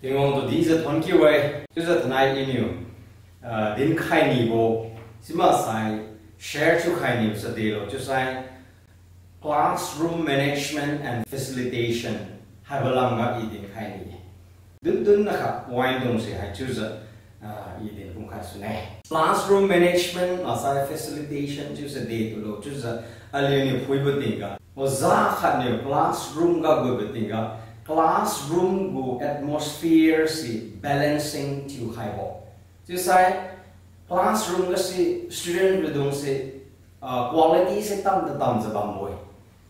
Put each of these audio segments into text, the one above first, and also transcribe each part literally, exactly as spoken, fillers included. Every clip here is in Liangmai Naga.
Tingwang tu dijiu thonkiu-e. Chiujiu thainai iniu, ah, dinkhai nibo, simaksai share thiukhai nibo sa delo chiusai classroom management and facilitation haibo lamga i dinkhai ni. Dundun nakha point dungse haichiujiu, ah, i dinkhum khai sune. Classroom management maksai facilitation chiusa de tulo chiujiu aliuniu phuibo tingga, oja khatniu classroom ga gubo tingga, classroom gu atmosphere si balancing thiukhaibo. Chiusai classroom ga si student maidungse, ah, quality se tamta tamjiu bambo-e.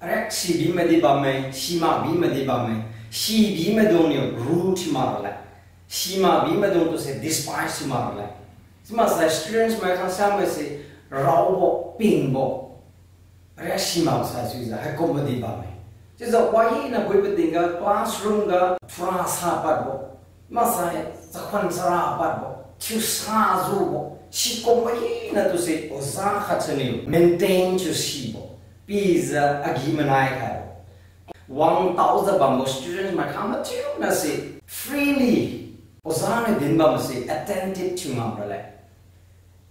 Ariak sibi madi bamme, simakbi madi bamme, sibi maidungniu rule thiu mak raleng, simakbi maidung tuse despise thiu mak raleng. Simaksai students mai khangsiamaise raobo, pingbo, ariak simak sai suijiu haikum madi bamme. Chiujiu wahina phuibo tingga classroom ga pura sa padbo, maksai chakhuan chara padbo, thiusa jubo, sikum wahina tuse oja khat siniu maintain thiu sibo, pijiu agi-manai khaibo. Wang taojiu bambo students mai khang mathiuna se freely oja niu din bamse attentive thiu ngam raleng.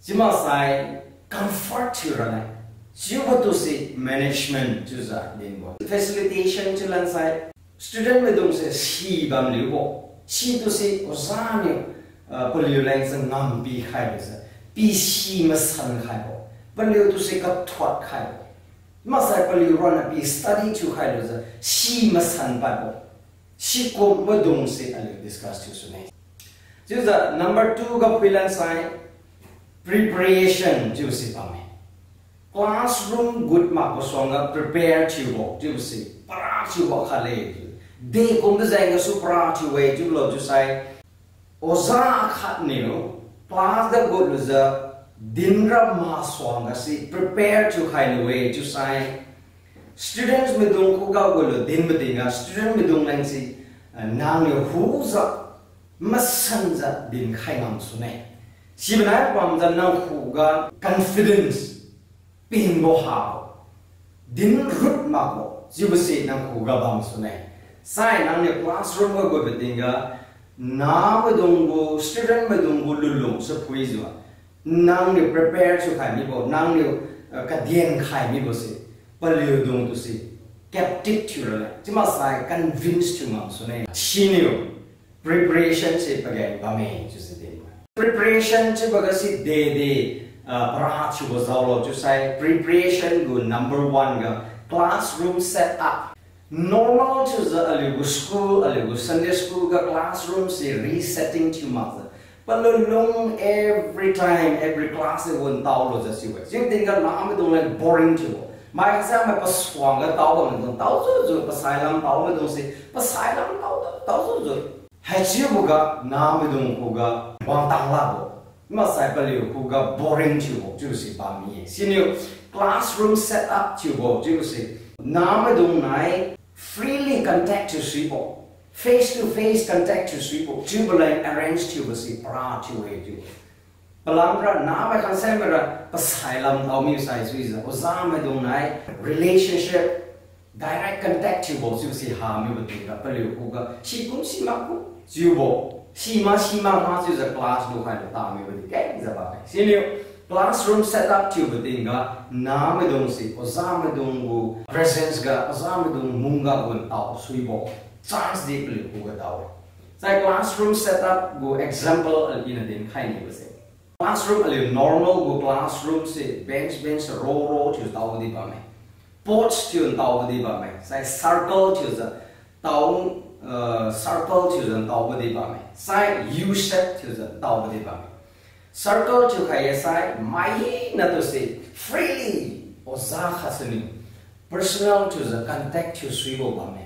Chiumaksai comfort thiu raleng. Chiubo tuse management chiujiu dinbo. Facilitation chiu lansai student maidungse si bamliubo, si tuse oja niu, ah, paliu leng changam pikhailujiu, pisi masan khaibo, paliu tuse kathuat khaibo, maksai paliu ronna pi study thiukhailujiu si masan padbo. Sikum maidungse aliu discuss thiu sune. Chiujiu number two ga phuilan sai preparation chiubo si bamme. Classroom gut makbo suangga prepare thiubo chiubo si para thiubo khatle. Dekum tajeng gasu para thiu-e chiubo lo chiusai, oja khatniu class ga gutlujiu dinra masuangga si prepare thiukhai lu-e chiusai, students maidung khuga gutlu dinbo tingga student maidung leng si, ah, nangniu khujiu masanjiu dinkhai ngam sune. Sibo nai pamjiu nang khuga confidence, pingbo habo, dinrut makbo chiubo si nang khuga bam sune. Sai nangniu classroom ga gutbo tingga, namaidung gu, student maidung gu lunlung si phuijiu, nangniu prepare thiukhai mibo, nangniu, ah, kadian khai mibo se paliudung tuse captive thiu raleng, chiumaksai convince thiu ngam sune. Siniu preparation se pageng bamme chiujiu dinbo. Preparation chiuboga si dede, ah, para thiubo jaolo chiusai preparation gu number one ga classroom set up. Normal chiujiu aliu gu school, aliu gu Sunday school ga classroom se resetting thiu makjiu, palunlung every time, every class se wan taolujiu chiu-e. Chiu tingga namaidung leng boring thiubo. Mai kasa mai pasuangga taobo maidung taojiujiu, pasai lam taobo maidung se pasai lam tao, taojiujiu. Haichiuboga namaidung khuga wangtang lakbo, maksai paliu khuga boring thiubo chiubo si bammi-e. Siniu classroom set up thiubo chiubo se, namaidung nai freely contact thiu suibo, face to face contact thiu suibo chiubo leng arrange thiubo se para thiu-e chiu. Palamra namai khangsaimai ra pasai lam tao mi sai suijiu, oja maidung nai relationship, direct contact thiubo chiubo si hamibo tingga paliu khuga sikum simak kum chiubo, sima sima ma chiujiu class lukhai lu tamibo di kengjiu bamme. Siniu classroom set up thiubo tingga namaidung si oja maidung gu presence ga, oja maidung mungga gun tao suibo chance di paliu khuga dao-e. Sai classroom set up gu example aliu ina dinkhai nibo se, classroom aliu normal gu classroom se bench bench row row thiu taobo di bamme. Porch thiu taobo di bamme. Sai circle thiujiu tao, uh, circle thiujiu taobo di bamme. Sai U shape thiujiu taobo di bamme. Circle thiukhai ye sai mai hina tuse freely oja khat siniu personal thiujiu contact thiu suibo bamme.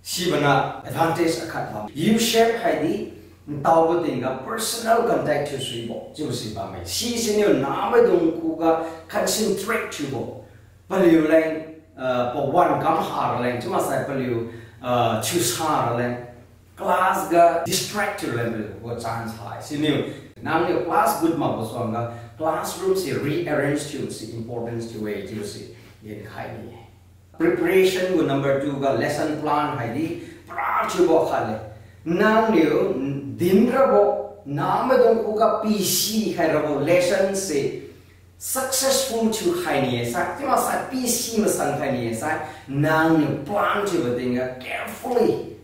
Sibona advantage akhat bam. U shape haidi ntaobo tingga personal contact thiu suibo chiubo si bamme. Sisiniu namaidung khuga concentrate thiubo, paliu leng, ah, pawan kam ha raleng chiumaksai paliu, ah, thiusa raleng, class ga distract thiu raleng paliu khuga chance hai. Siniu nangniu class gut makbo suangga classroom se rearrange thiu si importance thiu-e chiubo si dinkhai ni-e. Preparation gu number two ga lesson plan haidi para thiubo khatle. Nangniu dinrabo, namaidung khuga pisikhai rabo lesson se successful thiukhai ni-e sai, chiumaksai pisi masankhai ni-e sai, nangniu plan thiubo tingga carefully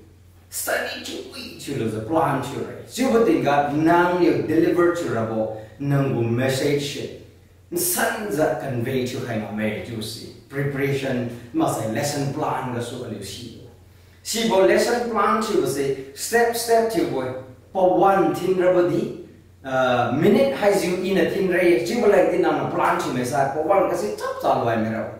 study thiu, thiulujiu plan thiura. Chiubo tingga nangniu deliver thiurabo, nanggu message se nsanjiu convey thiukhai ngamme chiubo si preparation maksai lesson plan gasu aliu si. Sibo lesson plan thiubo se step step thiubo-e. Pawan thinrabo di, ah, minute haijiu iniu thinra-e chiubo leng di nangniu plan thiu maksai pawan gase chapcha luai mirabo.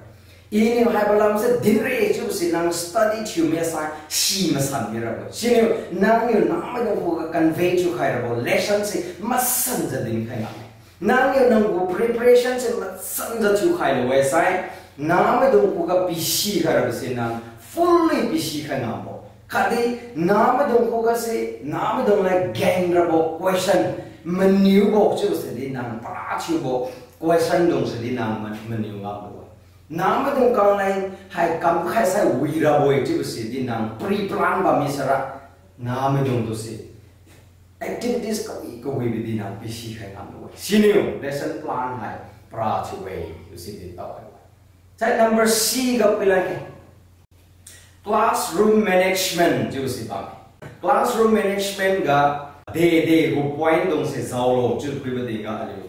Iniu haibo lamse dinra-e chiubo se nang study thiu maksai si masan mirabo. Siniu nangniu namaidung khuga convey thiukhai rabo lesson se masanjiu dinkhai ngamme. Nangniu nanggu preparation se masanjiu thiukhai lu-e sai, namaidung khuga pisikhai rabo se nang fully pisikhai ngambo. Khatdi namaidung khuga se, namaidung leng geng rabo question maniubo chiubo se di nang para thiubo question dung se di nang ma-, maniu ngambo. Namaidung kang leng hai kamkhai sai wi rabo-e chiubo se di nang pre-plan bam mi sara, namaidung tu se activities kawi kawibo di nang pisikhai ngambo-e. Siniu lesson plan hai para thiu-e chiu si dintao-e. Sai number C ga phuilan-e. Classroom management chiubo si bamme. Classroom management ga dede gu point dung se jaolo chiu phuibo tingga aliu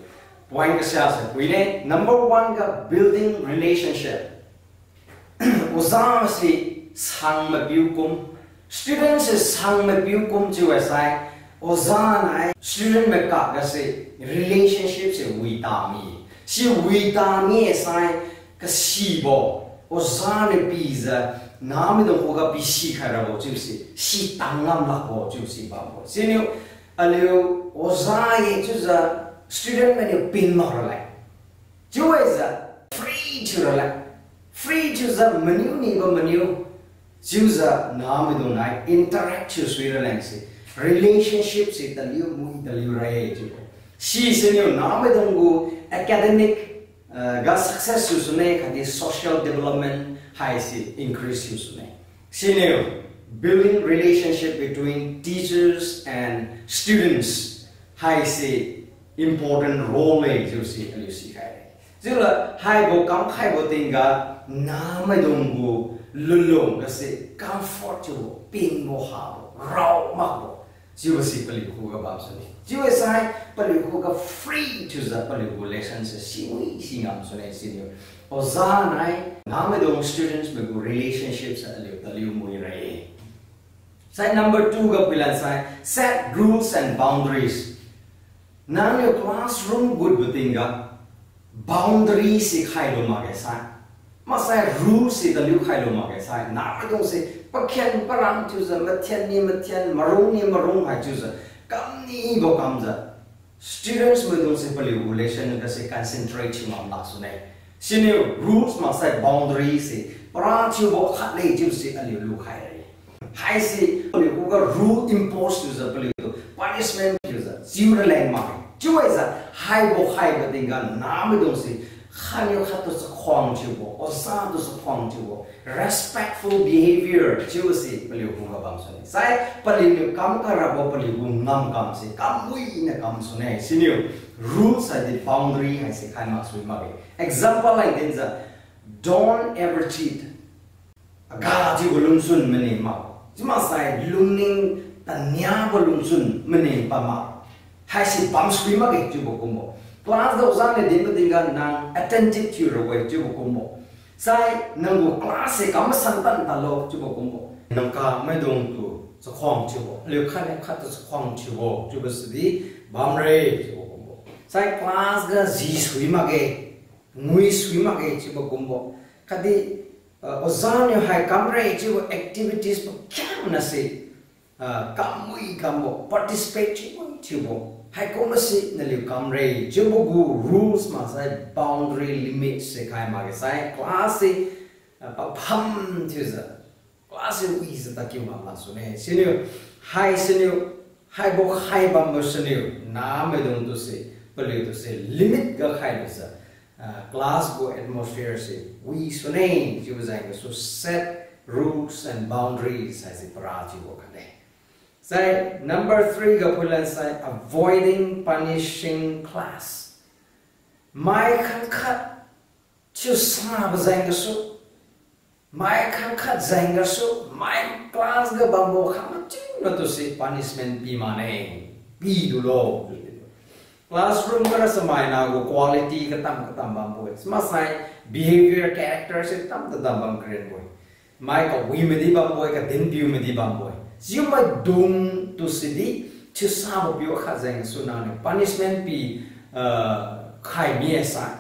point kasia se phuine. Number one ga building relationship. Oja se sang mapiu kum, student se sang mapiu kum chiu-e sai, oja nai student mai kak gase relationship se wi ta mi. Si wi ta mi-e sai, kasibo, oja niu pijiu, namaidung khuga pisikhai rabo chiubo se, si tang ngam lakbo chiubo si bambo. Siniu, aliu oja ye chiujiu student mainiu ping mak raleng chiu-e jiu, free thiu raleng. Free thiujiu maniu nibo maniu chiujiu namaidung nai interact thiu sui raleng se relationship se taliu mui taliu ra-e chiubo. Si siniu namaidung gu academic, ah, ga success thiu sune khatdi social development haise increase thiu sune. Siniu building relationship between teachers and students haise important role-e chiu si aliu sikhai-e. Chiula haibo kamkhaibo tingga namaidung gu lunlung gase comfort thiubo, pingbo habo, rao makbo chiubo si paliu khuga bam sune. Chiu-e sai paliu khuga free thiujiu paliu gu lesson se siwi si ngam sune siniu. Oja nai namaidung students mai gu relationship se aliu taliu mui ra-e. Sai number two ga phuilan sai, set rules and boundaries. Nangniu classroom gutbo tingga boundary se khailu makge sai, maksai rule se taliu khailu makge sai, namaidung se pakhian parang thiujiu, mathian ni mathian, marung ni marung hai chiujiu, kamnibo kamjiu students maidung se paliu gu lesson gase concentrate thiu ngam lak sune. Siniu rules maksai boundary se para thiubo khat le chiu se aliu lukhai-e. Haise paliu khuga rule impose thiujiu paliutu punishment thiujiu chiu raleng makge. Chiu-e jiu haibo khaibo tingga namaidung se khatniu khattu chakhuang thiubo, oja tu chakhuang thiubo, respectful behavior chiubo se paliu khuga bam sune. Sai paliuniu kam karabo paliu gu ngamkam se kamwina kam sune. Siniu rules haidi boundary haise khai maksui makge. Example lai dinjiu, don't ever cheat. Aga chiubo lungchun mane mak. Chiu maksai lungning taniabo lungchun mane pa mak. Haise bamsui makge chiubo kumbo. Class ga oja niu dinbo tingga nang attentive thiu rabo-e chiubo kumbo. Sai nanggu class se kam masan tan talo chiubo kumbo. Nang kamaidungtu chakhuang thiubo, aliu khatniu khattu chakhuang thiubo chiubo sidi bamra chiubo kumbo. Sai class ga jisui makge, nguisui makge chiubo kumbo. Khatdi, ah, oja niu hai kamra chiubo activities pakhiangnase, ah, kamwi kambo, participate thiumai thiubo, haikumbo si naliu kamra chiubo gu rules maksai boundary limit se khai makge sai class se, ah, papham thiujiu class se wijiu tadkiu ngam lak sune. Siniu, hai siniu, haibo khai bambo siniu, namaidungtu se, paliutu se limit ga khailujiu, ah, class gu atmosphere se wi sune, chiubo jeng gasu set rules and boundaries haise para chiubo khatde. Sai number three ga phuilan sai avoiding punishing class. Mai khangkhat chiusabo jeng gasu, mai khangkhat jeng gasu, mai class ga bambo khang mathiuna tu si punishment pi mane, pi dulo. Classroom ga ra samai nagu quality katam katam bambo-e. Simaksai behavior, character se tam katam bam karen bo-e. Mai kawi madi bambo-e, kadinpiu madi bambo-e. Chiumaidung tu sidi, chiusabo piu khat jeng gasu nangniu punishment pi, ah, khai mi-e sai.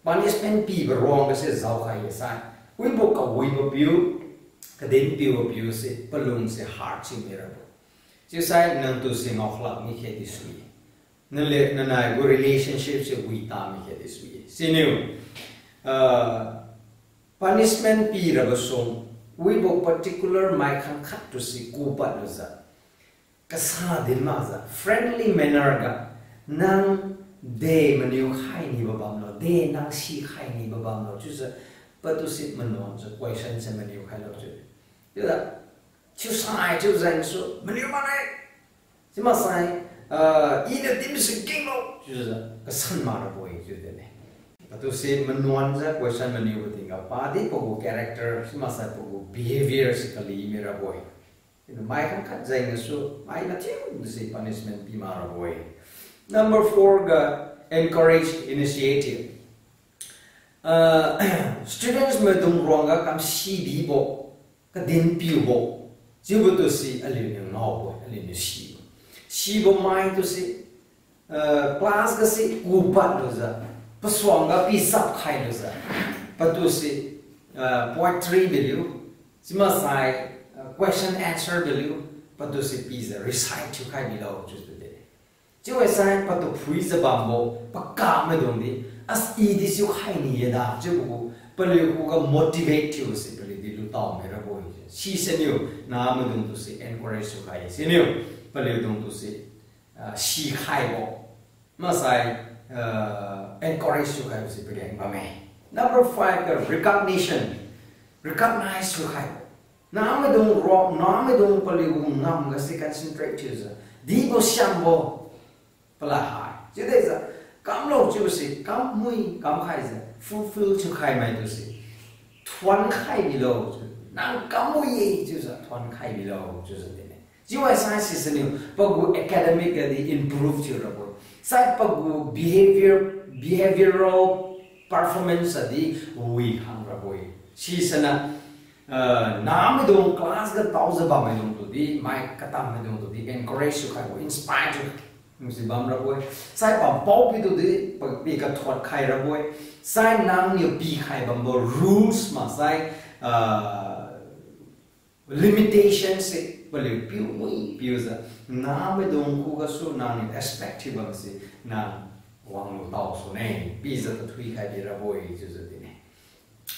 Punishment pibo ruang gase jaokhai-e sai. Wibo kawibo piu, kadinpiubo piu se, palung se hard thiu mirabo. Chiusai nang tu si ngaolak mi khe di sui-e. Nale, nanai gu relationship se wi ta mi khe di sui-e. Siniu, ah, punishment pirabo sung, wibo particular mai khangkhat tu si kupad lujiu. Kasa din makjiu, friendly manner ga, nang de maniu khai nibo bamlo, de nang si khai nibo bamlo, chiujiu, patu si manuanjiu question se maniu khailo chiu. Chiujiu, chiusai chiu jeng gasu, maniu mane, simaksai, ah, iniu din si kinglo, chiujiu, kasan mak rabo-e, chiu dine. Patu si manuanjiu question maniubo tingga, padi pagu character, simaksai pagu behavior si kali mirabo-e. Mai khangkhat jeng gasu, mai mathiu si punishment pi mak rabo-e. Number four ga, encourage initiative. Ah, students maidung ruangga kamsi dibo, kadinpiubo, chiubo tu si aliuniu ngaobo, aliuniu sibo. Sibo mai tu si, ah, class ga si kupad lujiu, pasuangga pichap khai lujiu, patu si, ah, poetry biliu, simaksai, ah, question answer biliu, patu si pijiu recite thiukhai bilo chiujiu de. Chiu-e sai patu phuijiu bambo, pakamaidung di, as i di chiukhai ni-e da, chiubo gu, paliu khuga motivate thiu si paliu di lutao mirabo-e. Sisiniu, namaidung tu si encourage thiukhai, siniu, paliudung tu si, ah, sikhaibo. Maksai, ah, encourage thiukhaibo si pageng bamme. Number five ga recognition, recognize thiukhaibo. Namaidung ro, namaidung paliugu ngam gasi concentrate thiujiu, dibo siangbo, pala hai. Chiudejiu, kamlo chiubo si, kammui, kamkhaijiu, fulfill thiukhai mai tu si, thuonkhai bilo chiu. Nang kammui-e chiujiu, thuonkhai bilo chiujiu dine. Chiu-e sai sisiniu, pagu academic ga di improve thiu rabo-e. Sai pagu behavior, behavioral performance a di wi khang rabo-e. Sisiniu, ah, namaidung class ga taojiu bammaidung tu di, mai katammaidung tu di, encourage thiukhaibo, inspire thiu, si bam rabo-e. Sai pampao pitu di, pa, pi kathuat khai rabo-e. Sai nangniu pikhai bambo rules maksai, ah, limitation se paliu piumui piujiu, namaidung khugasu nangniu expect thiu bamse, nang wanglu tao sune, pijiu tathui khai birabo-e chiujiu dine.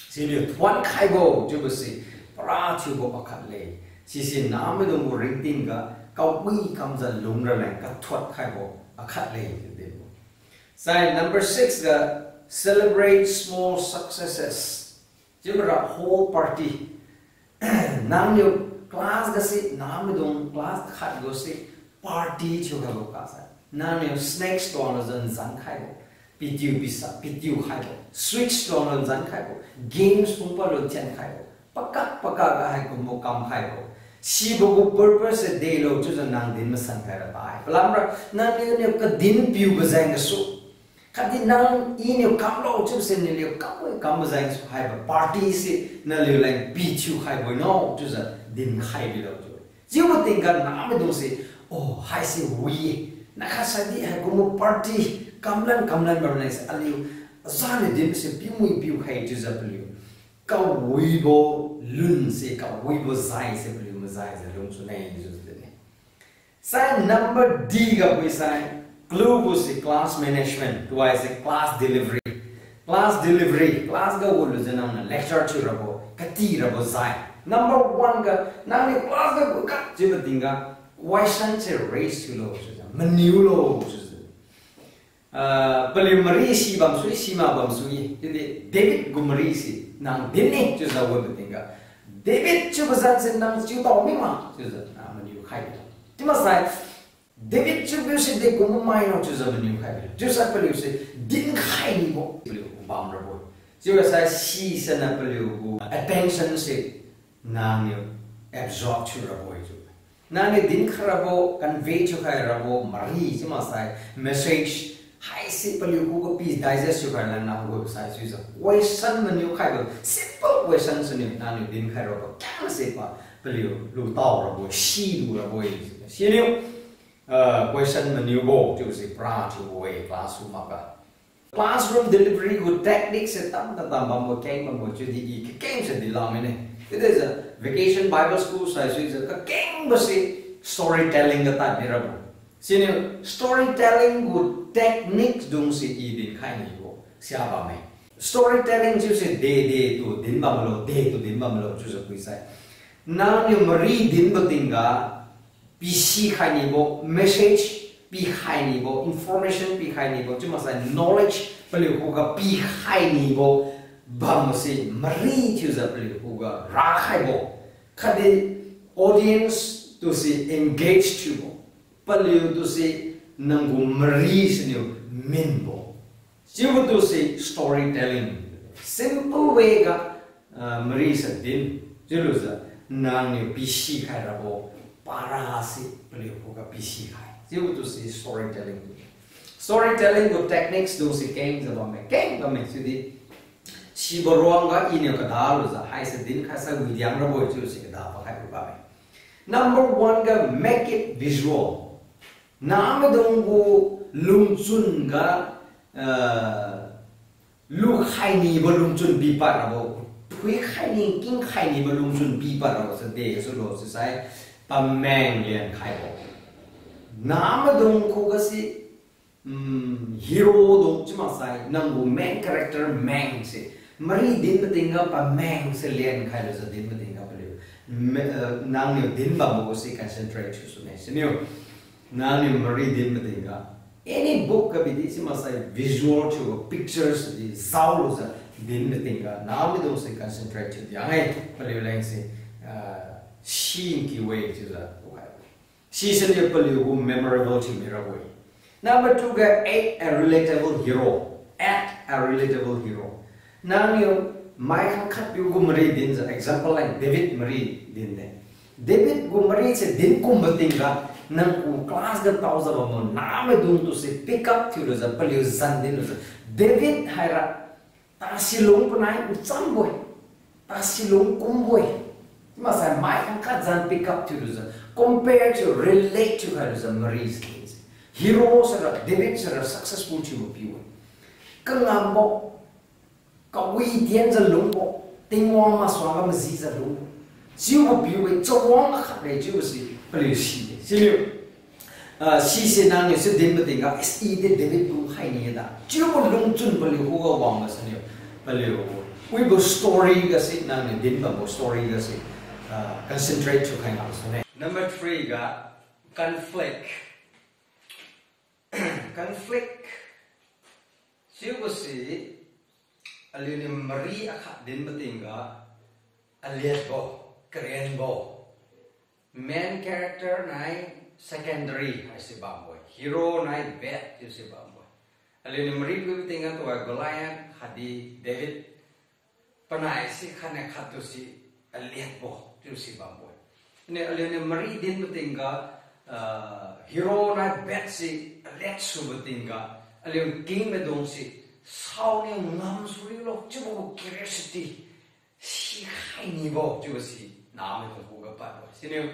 Siniu thuon khaibo chiubo se, para thiubo pakhat le. Sise namaidung gu ringting ga, kawi kamjiu lung raleng kathuat khaibo akhat le chiu dinbo. Sai number six ga, celebrate small successes. Chiubora whole party. Nangniu class gase, namaidung class khat gase, party thiukhaibo kasa. Nangniu snacks tuanglujiu nzan khaibo, pitiu pisa, pitiu khaibo, sweets tuanglu nzan khaibo, games phungpadlu thian khaibo, pakak pakak ga haikumbo kam khaibo. Sibo gu purpose se delo chiujiu nang din masan khaira tai. Palamra nangniu niu kadin piubo jeng gasu, khatdi nang iniu kamlo chiubo se naliu kambo kambo jeng gasu haibo party se naliu leng pithiu khaibo no chiujiu dinkhai bilo chiu. Chiubo tingga namaidung se, oh, haise wi-e. Nakhat sadi haikumbo party kamlan kamlan bam leng se aliu, azanniu dinbo se piumui piukhai chiujiu paliu kawibo lun se, kawibo jai se paliu majaijiu lung sune chiujiu dine. Sai number D ga phuisai, clue gu se class management, tuhoise class delivery. Class delivery, class ga wulujiu nangniu lecture thiurabo, katirabo jai. Number one ga, nangniu class ga gu kak chiubo tingga, question se raise thiulo chiujiu, maniulo chiujiu. Ah, paliu mari si bamsui, sima bamsui-e. Chiudi David gu mari se nang din-e chiujiu wabo tingga, David chiubo jat se nang chiutao mima chiujiu, ah, maniu khai-e. Chiumaksai, David chiubo si dekum mai no chiujiu maniu khai bi. Chiusai paliu si dinkhai nibo paliu bam rabo. Chiubo sai si sana paliu gu attention si nangniu absorb thiu rabo chiu. Nangniu dinkhai rabo, convey thiukhai rabo mari chiumaksai message haise paliu khuga pi digest thiukhai leng nang gu sai chiujiu. Question maniu khaibo, simple question siniu nangniu dinkhai rabo, kang si pa paliu lutao rabo, si lu rabo, siniu, ah, question maniu bo chiubo si pra thiubo-e classroom makga. Classroom delivery gu technique se tam ta tam bambo keng bambo chiudi i kakeng se dinlam mine. Chiudi jiu Vacation Bible School sai suijiu kakengbo si storytelling ga tad mirabo. Siniu storytelling gu technique dung si i dinkhai nibo sia bamme. Storytelling chiubo si de de tu din bamlo, de tu din bamlo chiujiu phuisai. Nangniu mari dinbo tingga, pisikhai nibo, message pikhai nibo, information pikhai nibo, chiumaksai knowledge paliu khuga pikhai nibo bam si mari thiujiu paliu khuga rakhaibo. Khatdi audience tu si engage thiubo. Paliu tu si nang gu mari siniu minbo. Chiubo tu si storytelling. Simple way ga, ah, mari sa din. Chiulujiu nangniu pisikhai rabo para si paliu khuga pisikhai. Chiubo tu si storytelling. Storytelling gu techniques dung si kengjiu bamme, keng bamme chiudi. Sibo ruangga iniu kada lujiu haise dinkhai sai widiang rabo chiu si kada pakhai gu bamme. Number one ga, make it visual. Namaidung gu lungchun ga, ah, lukhai nibo lungchun pipad rabo, phuikhai ni, kingkhai nibo lungchun pipad rabo se de sulo sisai pameng lian khaibo. Namaidung khuga si, mm, hero dung chiumaksai nang gu main character meng se mari dinbo tingga pameng se lian khailujiu dinbo tingga paliu, me-, eh, nangniu din bambo si concentrate thiu sune. Siniu, nangniu mari dinbo tingga any book ga bidi chiumaksai visual thiubo pictures di jaolujiu dinbo tingga namaidung si concentrate thiu diang-e, paliu leng si, ah, si kiu-e chiujiu tu hai. Sisiniu paliu gu memorable thiu mirabo-e. Number two ga, add a relatable hero. Add a relatable hero. Nangniu mai khangkhat piu gu mari dinjiu, example like David mari dinde. David gu mari se din kumbo tingga, nang gu class ga taojiu bambo namaidung tu si pick up thiulujiu paliu zan dinlujiu. David haira tasilung panai nchambo-e, tasilung kumbo-e. Maksai mai khangkhat zan pick up thiulujiu, compare thiu, relate thiukhailujiu mari se. Hero sira, David sira successful thiubo piu-e. Kangambo, kawi tienjiu lungbo, Tingwang masuangga majijiu lungbo, chiubo piu-e, chawang akhat le chiubo si paliu si-e. Siniu, ah, sise nangniu si dinbo tingga, is i di David gu khai ni-e da chiubo lungchun paliu khuga wangga siniu, paliu wibo story ga si nangniu din bambo story ga si, ah, concentrate thiukhai ngam sune. Number three ga, conflict. Conflict chiubo si, aliuniu mari akhat dinbo tingga, aliatbo, karianbo, main character nai secondary haise bambo-e, hero nai bad chiuse bambo-e. Aliuniu mari pibo tingga tuhoi Goliath khatdi David panai si khatnai khat tu si aliatbo chiuse bambo-e. Niu aliuniu mari dinbo tingga, ah, hero nai bad si aliat subo tingga, aliu kingmaidung si saoniu ngam suriulo chiubo curiosity sikhai nibo chiubo si namaidung khuga padbo-e. Siniu,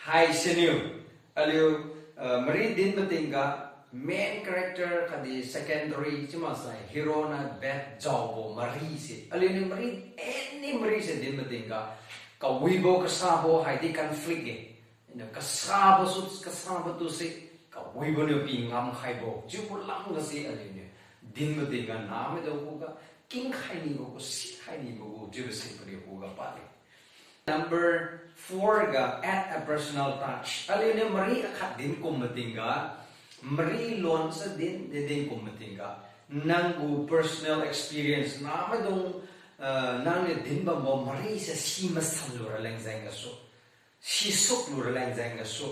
haisiniu, aliu, ah, mari dinbo tingga, main character khatdi secondary chiumaksai hero nai bad jaobo mari se, aliuniu mari, any mari se dinbo tingga, kawibo kasabo haidi conflict-e. Iniu kasabo su, kasabo tu se, kawibo niu pi ngamkhaibo chiubo lamga si aliuniu dinbo tingga namaidung khuga kingkhai nibo gu, sikhai nibo gu chiubo si paliu khuga pade. Number four ga, add a personal touch. Aliuniu mari akhat din kumbo tingga, mari luan sa din, din din kumbo tingga, nang gu personal experience, namaidung, ah, nangniu din bambo mari se si masan lura leng jeng gasu, si suk lura leng jeng gasu,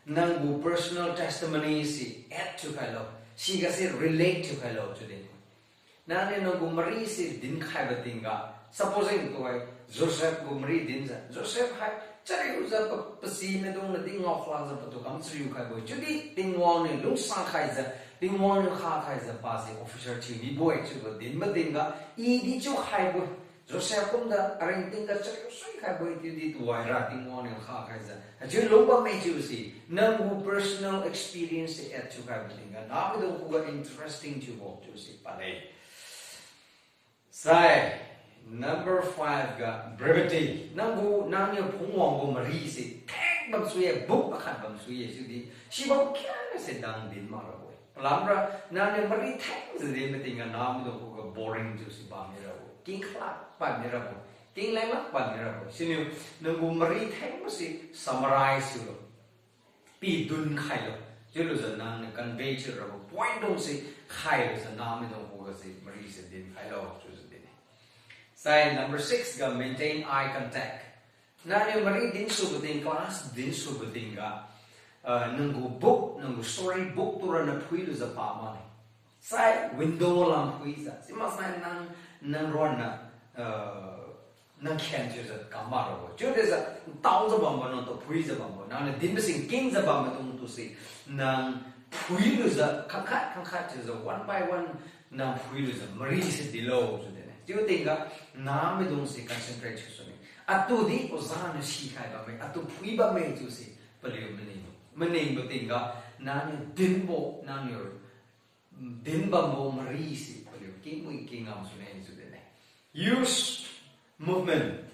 Nanggu personal testimony si add thiukhailo. Sigase relate thiukhailo chiu din. Nangniu nanggu mari si dinkhaibo tingga, supposing tuhoi Joseph gu mari dinjiu, Joseph hai chariujiu pa, pasi maidung nadi ngao khlakjiu patu kam chariu khaibo-e. Chiudi Tingwang niu lungsa khaijiu, Tingwang niu kha khaijiu pasi officer thiu mibo-e chiubo dinbo tingga, i di chiu khaibo-e. Joseph kumjiu aringtingga chariu sui khaibo-e chiudi tuhoira Tingwang niu kha khaijiu. Achiu lungbamme chiusi, nanggu personal experience si add thiukhaibo tingga, namaidung khuga interesting thiubo chiusi pale. Sai, number five ga brevity. Nanggu, nangniu phungwangbo mari se theng bamsui-e, book akhat bamsui-e, chiudi sibam khaise dang din makrabo-e. Palamra, nangniu mari thengjiu dinbo tingga namaidung khuga boring chiusi bammirabo. Kingkhlak bammirabo. Kinglenglak bammirabo. Siniu, nanggu mari thengbose summarize thiulo. Pidun khailo. Chiulujiu nangniu convey thiurabo point dungse khailujiu namaidung khugase marise dinkhailo chiujiu din-e. Sai number six ga maintain eye contact. Nangniu mari dinsubo ting, class dinsubo tingga, ah, nanggu book, nanggu story book tu ronna phuilujiu pa mane. Sai window lam phuijiu. Simaksai nang, nang ronna, ah, nang khen thiujiu kam makrabo. Chiudijiu, ntaojiu bambo, nangtu phuijiu bambo, nangniu dinbo sing kingjiu bambo dung tuse, nang phuilujiu, khangkhat, khangkhat chiujiu, one by one, nang phuilujiu, marise dilo chiu din-e. Chiu tingga, namaidungse concentrate thiu sune. Atudi, ojaniu sikhai bamme, atu phui bamme chiuse, paliu maning. Maningbo tingga, nangniu dinbo, nangniu dinbambo marise paliu kingmui kingam sune chiu din-e. Use movement.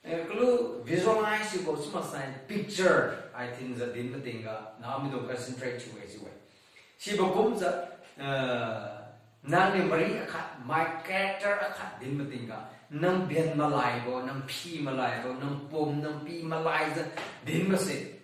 Eh, kalu visualize thiubo chiumaksai picture, ai thinjiu dinbo tingga, namaidung concentrate thiu-e chiu-e. Sibo kumjiu, eh, nangniu mari akhat, mai character akhat dinbo tingga, nang ben malaibo, nang phi malaibo, nang pum, nang pi malaijiu dinbose.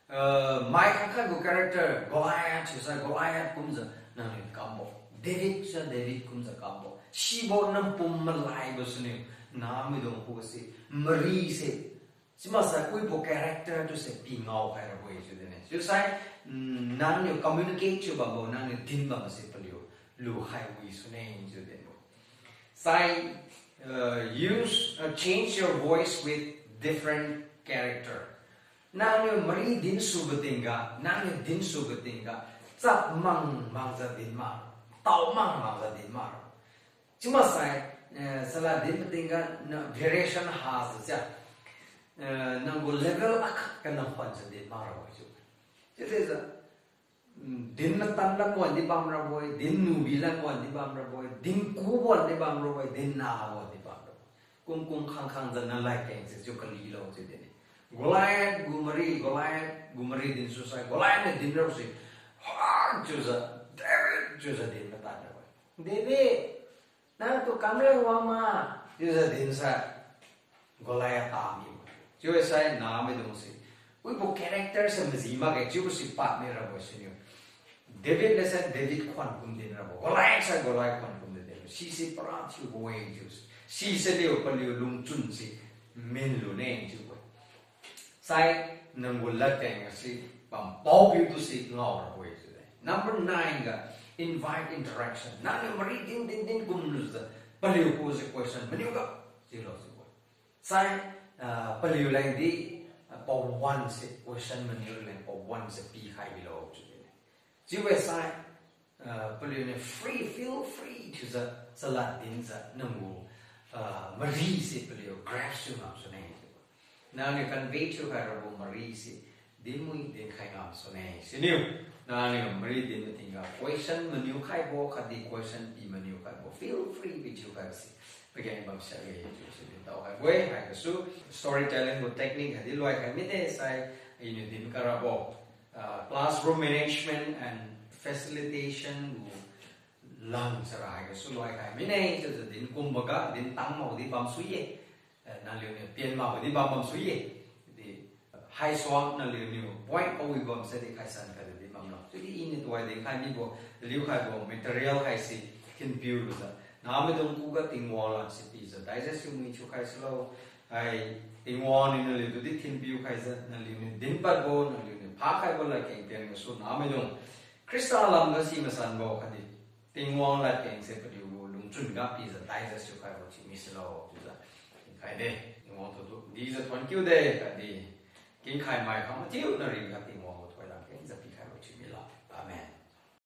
Eh, mai khangkhat gu character, Goliath, chiusai Goliath kumjiu, nangniu kambo. David, chiusai David kumjiu kambo. Sibo nang pum malaibo suniu, namaidung khugase, marise. Simaksai wibo character tuse pi ngao khairabo-e chiu din-e. Chiusai, mm, nangniu communicate thiu bambo, nangniu din bamse paliu, lukhai wi sune chiu dinbo. Sai, uh, use, uh, change your voice with different character. Nangniu mari dinsubo tingga, nangniu dinsubo tingga, chap mang mangjiu din ma, tao mang mangjiu din ma. Chiumaksai, eh, chalad dinbo tingga, na variation hajiu jia. Eh, nanggu level akhat ga nang khonjiu din makrabo-e chiu. Chiudijiu, mm, din matan lambo di bamrabo-e, din nubi lambo di bamrabo-e, din kubo di bamrabo-e, din nabo di bamrabo-e. Kum kum khang khangjiu nalad kengse chiu kalilo chiu din-e. Goliath gu mari, Goliath gu mari dinsusai, Goliath niu dinrabo se, ha, chiujiu, David, chiujiu din matan rabo-e. David, nangtu kamren wang ma, chiujiu dinsai, Goliath tamibo. Chiusai namaidungse, wibo character se maji makge chiubo si pad mirabo siniu. David niu sai David khuan kum dinrabo, Goliath sai Goliath khuan kum dinrabo. Sise para thiubo-e chiu. Sise liu paliu lungchun se minlune chiubo. Sai nanggu ladkeng gase pampaopiu tuse ngaorabo-e chiu-e. Number nine ga invite interaction. Nangniu mari din din din kumlujiu paliu kuse question maniuga chiulo chiubo. Sai, ah, paliu lengdi, ah, pawan se question maniu leng pawan se pikhai bilo chiu din-e. Chiubo sai, ah, paliuniu free, feel free thiujiu chalad dinjiu nanggu, ah, marise paliu grasp thiu ngam sune chiubo. Nangniu convey thiukhai rabo marise dinmui dinkhai ngam sune. Siniu, nangniu mari dinbo tingga question maniu khaibo khatdi question pi maniu khaibo feel free pithiu khaibose pageng bamsiakge chiusi dintao khaibo-e. Haigasu storytelling gu technique haidi loikhai mide sai iniu din karabo, ah, classroom management and facilitation gu lang sara haigasu loikhai mine chiujiu din kumboga din tangmao di bamsui-e. Eh, naliuniu pian makbo di bam bamsui-e. Di, haisuang naliuniu point kawi bamse di khaisan khatdi bamlo. Chiudi iniu tuhoidi dinkhai mibo, liukhaibo material haise thinpiu lujiu, namaidung khuga Tingwang ladse pijiu digest thiumui thiukhai sulo. Hai, Tingwang niu naliutu di thinpiu khaijiu, naliuniu dinpadbo, naliuniu phakhaibo ladkeng tien gasu namaidung Khrista lamga si masanbo khatdi Tingwang ladkengse paliugu lungchun ga pijiu taijiu siukhaibo thiumi silo chiujiu khaide. Tingwang tutu dijiu thonkiu de khatdi kingkhai mai khang mathiu nariga Tingwang gu thoidam kengjiu pi